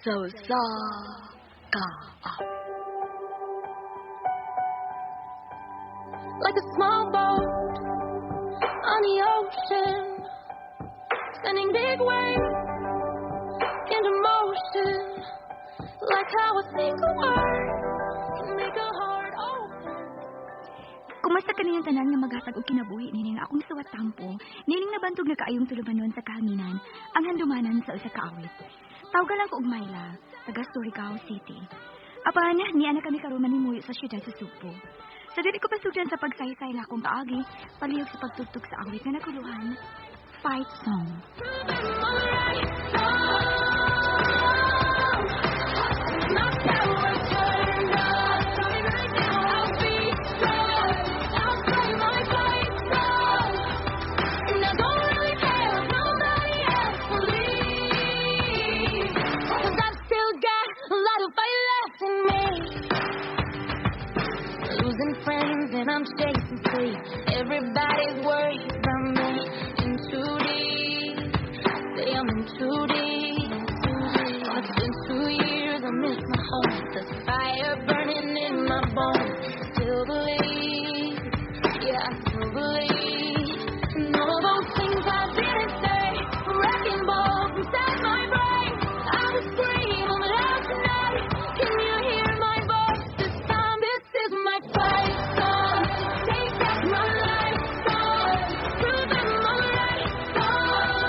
Sa usa ka awit. Like a small boat on the ocean, sending big waves into motion. Like how a single word can make a heart open. Kumusta kaninyong tanan nga maghatag og kinabuhi nining akong suwat tampo, nining nabantog na kaayong tulumanon sa kahanginan, ang handumanan sa usa ka awit. Tawga lang ko og Myla, taga Surigao City. Apan, niya na kami karon manimuyo sa siyudad sa Sugbo. Sa dili ko pasugdan sa pagsaysay na akong paagi, palihog sa pagtugtog sa awit nga naguluhan, Fight Song. Prove I'm alright. My power turned up. I'll be strong. I'll play my fight song. And I don't really care if nobody else believes. 'Cause I've still got a lot of fight left in me. Losing friends and I'm chasing sleep. Everybody's worried about me. In too deep. Say I'm in too deep. It's been 2 years, I miss my home. The fire burning in my bones. Still believe, yeah, I still believe. And all those things I didn't say, wrecking balls inside my brain. I will scream them loud tonight. Can you hear my voice this time? This is my fight song. Take back my life song. Prove I'm alright song.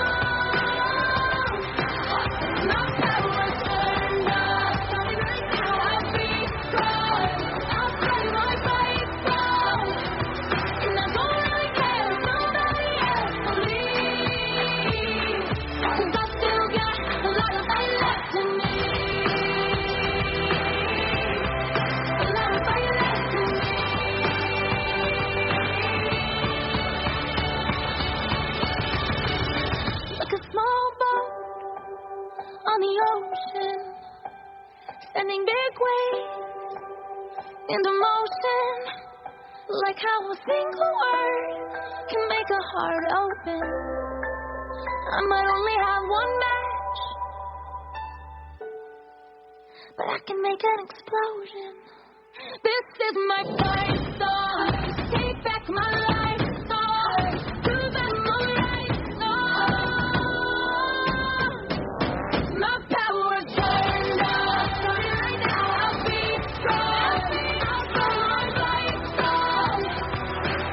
My power turned up. I'll be strong. I'll play my fight song. And I don't really care if nobody else believes. 'Cause I still got a lot of fight left in me. A lot of fight left in me. Like a small boat on the ocean, sending big waves into motion. Like how a single word can make a heart open. I might only have one match, but I can make an explosion. This is my fight song. Take back my life song. Prove I'm alright song. My power turned up. I'll be strong. I'll play my fight song.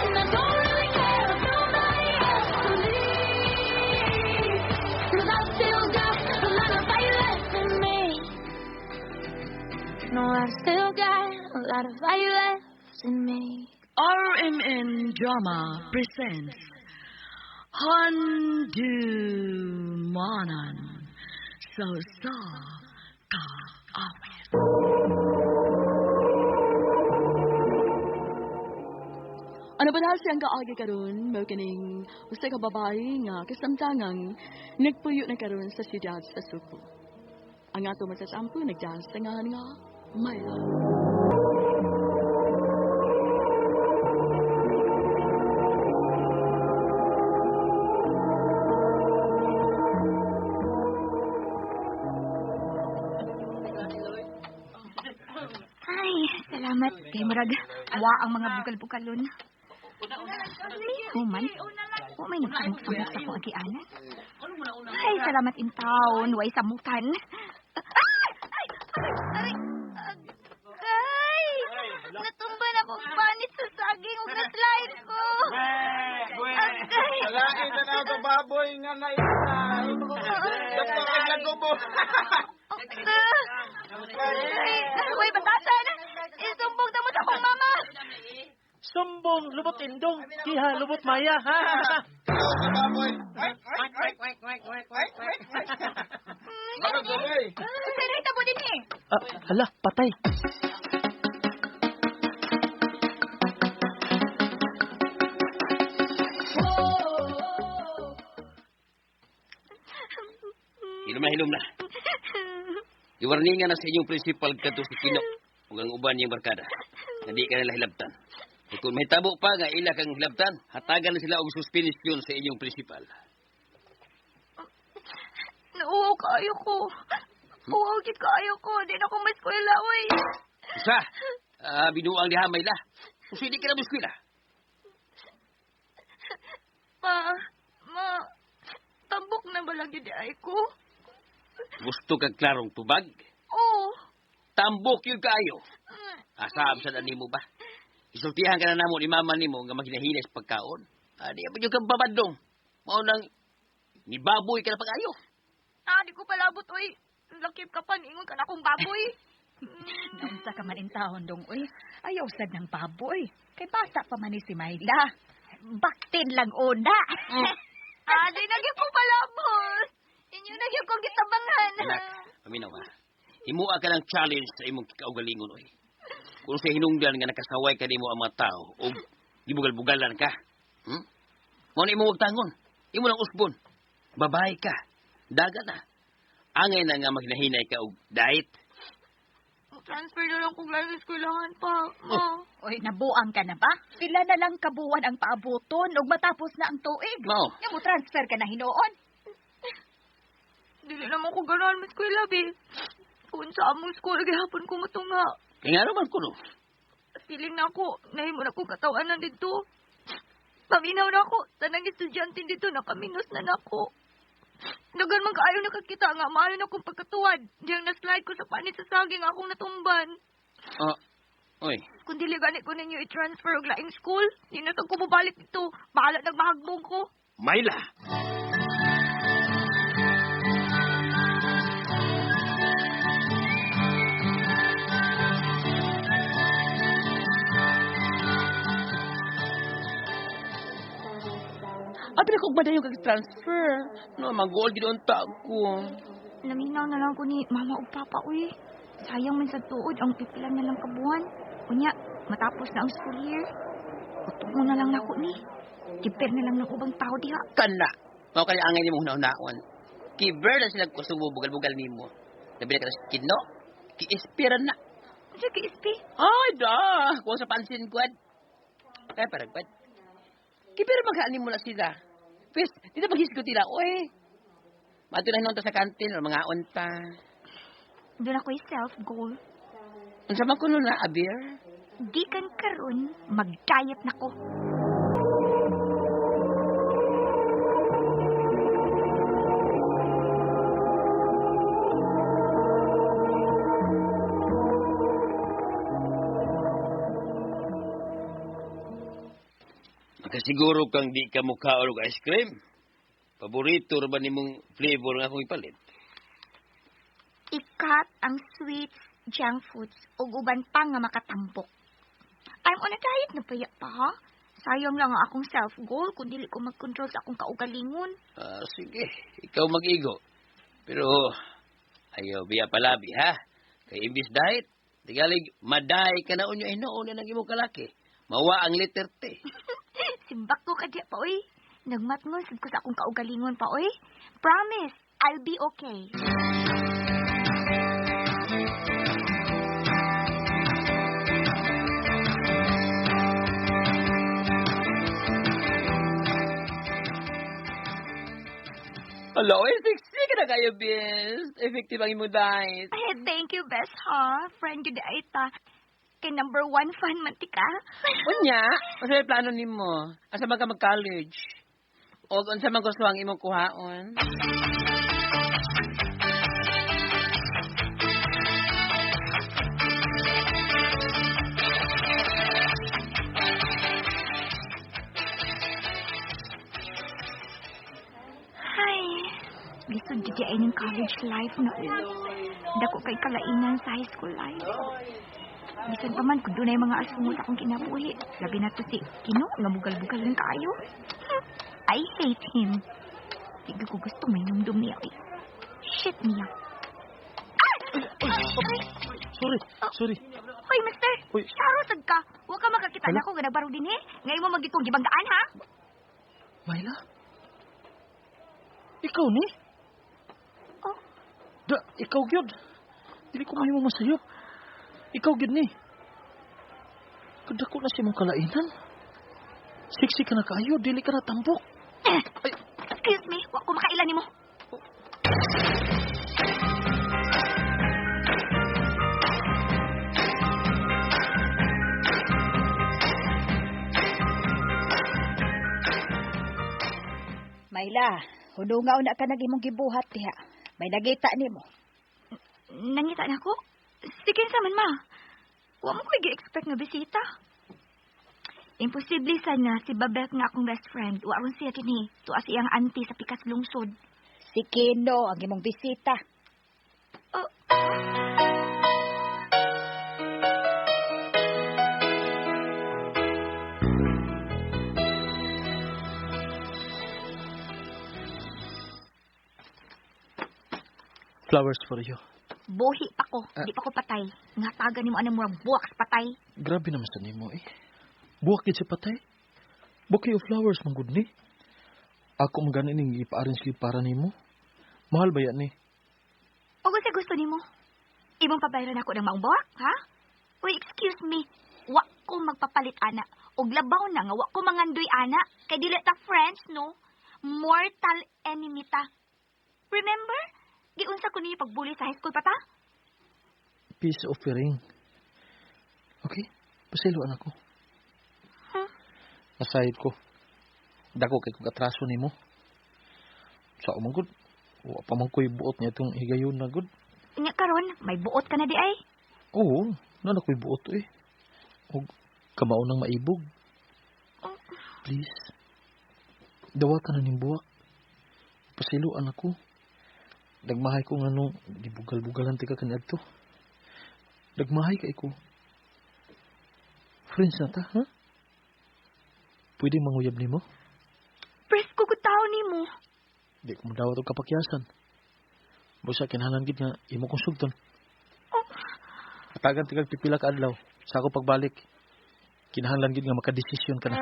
And I don't really care if nobody else believes. 'Cause I still got a lot of fight left in me. No, I've still got a lot of fight left in me. RMN Drama presents Handumanan sa usa ka awit. Ano ba na siyang kaagi karon mao kining usa ka babae nga kasamtangang nagpuyo na karon sa siyudad sa Sugbo. Ang ato magsasampo nagdaan sa ngalan nga Myla. Ay, salamat kay murag wa ang mga bugal-bugalon. Human, wa may nagsamok-samok sa akong agianan. Ay, salamat in town, way samukan. Ay! Ay! Ay! Ay! Natumba na akong panit sa saging ug na-slide ko. Agay! Lagi na na sa baboy nga na isa. Doktor ang lagubo. Ay, way batasan! Isumbong na mo sa akong mama! Sumbong, lubot indong, kiha, lubot maya, ha? Sa baboy. Ay, ay, ay. Ay, ay, ay. Bakit baboy? Sino hitabo din eh? Ah, hala, patay. Hilom na, hilom na. Iwarningan na sa inyong principal kadto si Kino ug ang uban niyang barkada. Nga di ka nila hilabtan. Ug kung mahitabo pa nga ila kang hilabtan, hatagan na sila og suspension sa inyong principal. Nauwaw kaayo ko. Uwaw, gid kaayo ko. Di na ko ma-eskwela, oy. Isa, binuang diha, Mayla. Kung hindi ka na mo eskwela. Pa, ma, tambok na ba lagi di ay ko? Gusto kag klarong tubag? Oo. Tambok yun kaayo. Asam sa nimo ba? Isultihan ka na namo ni mama nimo nga maghinahinay sa pagkaon. Di ba yung kang babadlong? Mao nang nibaboy ka na pag-ayo. Ah, di ko palabot, oy. Lakip ka pa, niingon ka na akong baboy. Naunsa ka man in taon dong, uy. Ayaw sad ng baboy. Kay bata pa man ni si Mayla. Baktin lang una. Ah, di na gyud ko palabot. Inyo na gyud kong gitabangan. Anak, paminaw ha. Himua ka ng challenge sa imong kaugalingon, oy. Kung sa hinungdan nga nakasaway ka nimo ang mga tao o gibugal-bugalan ka. Mao na imong wagtangon. Imo lang usbon. Babae ka. Daga na. Angay na nga maghinahinay ka og diet. Transfer na lang kong laing eskwelahan pa, ma. Uy, nabuang ka na ba? Pila na lang kabuwan ang paabuton ug matapos na ang tuig. Mao. Nga mo transfer ka na hinuon. Dili naman ko ganahan ma-eskwela, be. Kung sa among school, gihapon ko matunga. Kaya nga naman ko, no? Feeling na ako, nahimo na ko katawanan dito. Paminaw na ako, tanang estudyante dito, nakaminos na nako. Dagan man kaayo nakakita nga, maayo na akong pagkatuwad. Diyang na-slide ko sa panit sa saging akong natumban. Oh, oy. Kung dili gani ko ninyo i-transfer og laing school, di na ko mobalik dito. Bahala nagmahagbong ko. Mayla! Abi na kog madayon kag transfer. No, mag-goal gid unta ko. Naminaw na lang ko ni mama ug papa, uy. Sayang man sa tuod ang pipila na lang kabuan. Unya, matapos na ang school year. Utumo na lang nako ni. Kiper na lang ng ubang tao diha. Kana. Mao kay angay nimo hunahunaon. Kiber na sila kusubo bugal-bugal nimo. Labi na ka sa kino. Kiispira na. Unsa kay SP? Ay, da. Kuha sa pansin, kwad. Kaya parang, kwad. Kipir maghaan mo na sila. Pwes, dito maghisgot nila. Oy. Mato na hinunta sa kantin o mga unta. Doon ako'y self-goal. Unsa man kuno na, Abir? Gikan karon, mag-diet na ko. Makasiguro kang di ka mukhaon og ice cream. Paborito ra ba nimong flavor nga akong ipalit? Ikat ang sweets, junk foods, ug uban pa nga makatambok. I'm on a diet na paya pa, ha? Sayang lang ang akong self-goal kung dili ko mag-control sa akong kaugalingon. Ah, sige, ikaw mag-igo. Pero, ayaw biya palabi, ha? Kay imbis diet, tigalig, maday ka na unyo hinuon na ng imong kalaki. Mawa ang letter T. Simbak ko kadya pa, oy. Nagmatngon sad ko sa akong kaugalingon pa, oy. Promise, I'll be okay. Hello, eh, sexy ka na kayo, best. Effective ang imong diet. Ay, thank you, best, ha? Friend yun ay ta. Kay number 1 fan man ti ka. Unya, unsa may plano nimo? Asa man ka mag-college? O unsa man gusto ang imong kuhaon? Ay, lisod gid ay ning college life na uy. Dako kay kalainan sa high school life. Bisan pa man kung dunay mga asungot akong kinabuhi. Labi na to si Kino nga bugal-bugal lang kaayo. I hate him. Di ko gusto may numdum niya. Uy. Shit niya. Sorry, sorry. Hoy, mister! Uy. Syaro sad ka. Wa ka makakita Hala? na ako nga nagbaro din eh. Ngayon mo magitong gibanggaan ha? Mayla? Ikaw ni? Oh. Da, ikaw gyud. Dili ko mahimo masayop. Ikaw gyud ni. Kadako na siya mong kalainan. Siksi ka na kaayo, dili ka na tambok. Ay, Excuse me, wa ko makailan nimo. Mayla, hunungaw na ka nag imong gibuhat diha. May nagita nimo. Nangita na ko? Sige sa man, ma. Wa mo ko gi-expect nga bisita. Imposible sa nga si Babet nga akong best friend. Wa ron siya kini. Tuwa siyang auntie sa pikas lungsod. Si Kino ang imong bisita. Oh. Flowers for you. Buhi pa ko. Di pa ko patay. Nga taga nimo anang murag buwak sa patay. Grabe naman sa nimo eh. Buwak gid sa patay. Bouquet of flowers man gud ni. Ako man gani ning ipa-arrange gyud para nimo. Mahal ba yan ni? O sa gusto nimo? Imong pabayran ako ng maong buwak, ha? Uy, excuse me. Wa ko magpapalit ana. Og labaw na nga wa ko mangandoy ana. Kay dili ta friends, no? Mortal enemy ta. Remember? Giunsa ko niyo pagbuli sa high school pa ta? Peace offering. Okay? Pasayloan ako. Huh? Masayod ko. Dako kay kong atraso nimo. Sa umang gud, wa pa man ko'y buot niya itong higayon na gud. Nya karon, may buot ka na di ay. Oo, na ako'y buot eh. Og kamao nang maibog. Please. Dawatan na ning buwak. Pasayloan ako. Nagmahay ko nga nung gibugal-bugalan tika kaniadto. Nagmahay kay ko. Friends na ta, ha? Pwede manguyab nimo? Presko ko tao nimo. Di ko madawat og kapakyasan. Busa kinahanglan gid nga imo kong sugton. Oh. Hatagan tigag pipila ka adlaw sa ako pagbalik. Kinahanglan gid nga makadesisyon ka na.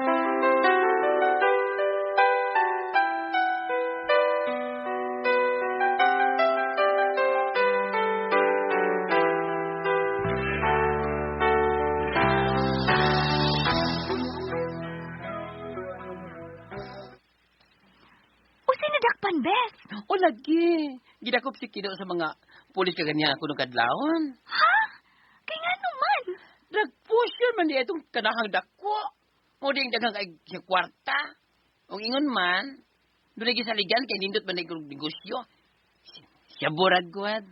O sinadakpan, bes? O lagi, gidakop si Kino sa mga pulis kaganiya ako ng kadlawon. Ha? Kay nga naman. Drug pusher man di itong kanahang dako. Mo ding daghang kay siya kwarta. Ug ingon man, dunay gisaligan kay nindot man og negosyo. Siya burag gwad.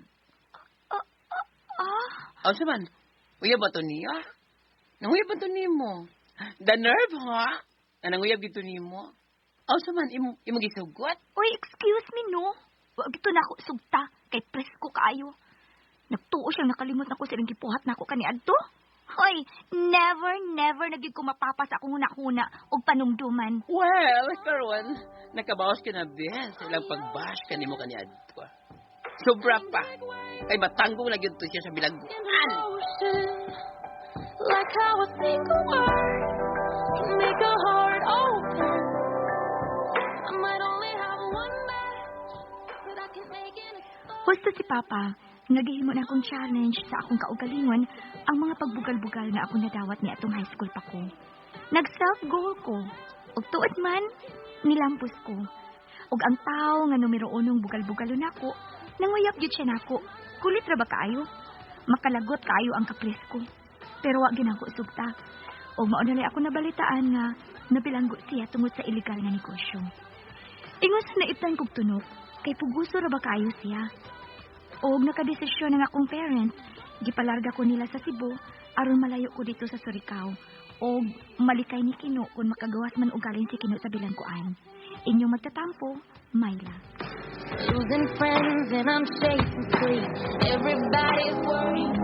Ah, Unsa man? Uyab ba to niya? Nanguyab ba to nimo? The nerve, ha? Na nanguyab gito nimo? Unsa man imo imo gisugot? Uy, excuse me, no? Wa gito na ako sugta kay presko kaayo. Nagtuo siyang nakalimot na ko sa ilang gipuhat na ako kaniadto. Hoy, never, never na gyud ko mapapa sa akong huna-huna og panumduman. Well, karon nakabawas ka na ben sa ilang pagbash kanimo kaniadto. Sobra pa. Kay matanggong na gyud to siya sa bilangguan. Like how a single word can make a heart open. I might only have one match, but I can make an Husto si Papa, nagihimo na akong challenge sa akong kaugalingon ang mga pagbugal-bugal nga akong nadawat ni atong high school pa ko. Nag-self-goal ko. Ug tuod man, nilampos ko. Ug ang tao nga numero unong bugal-bugalon nako, nanguyab gyud siya nako. Kulit ra ba kaayo? Makalagot kaayo ang kapres ko. Pero wa ginako sugta. Ug mao na ako nabalitaan nga nabilanggo siya tungod sa ilegal nga negosyo. Ingon sa naiptan kog tunok, kay puguso ra ba kaayo siya. Og nakadesisyon ang akong parents, gipalarga ko nila sa Cebu aron malayo ko dito sa Surigao. Og malikay ni Kino kung makagawas man og galing si Kino sa bilangguan. Inyong magtatampo, Myla. Losing friends and I'm chasing sleep. Everybody's worried.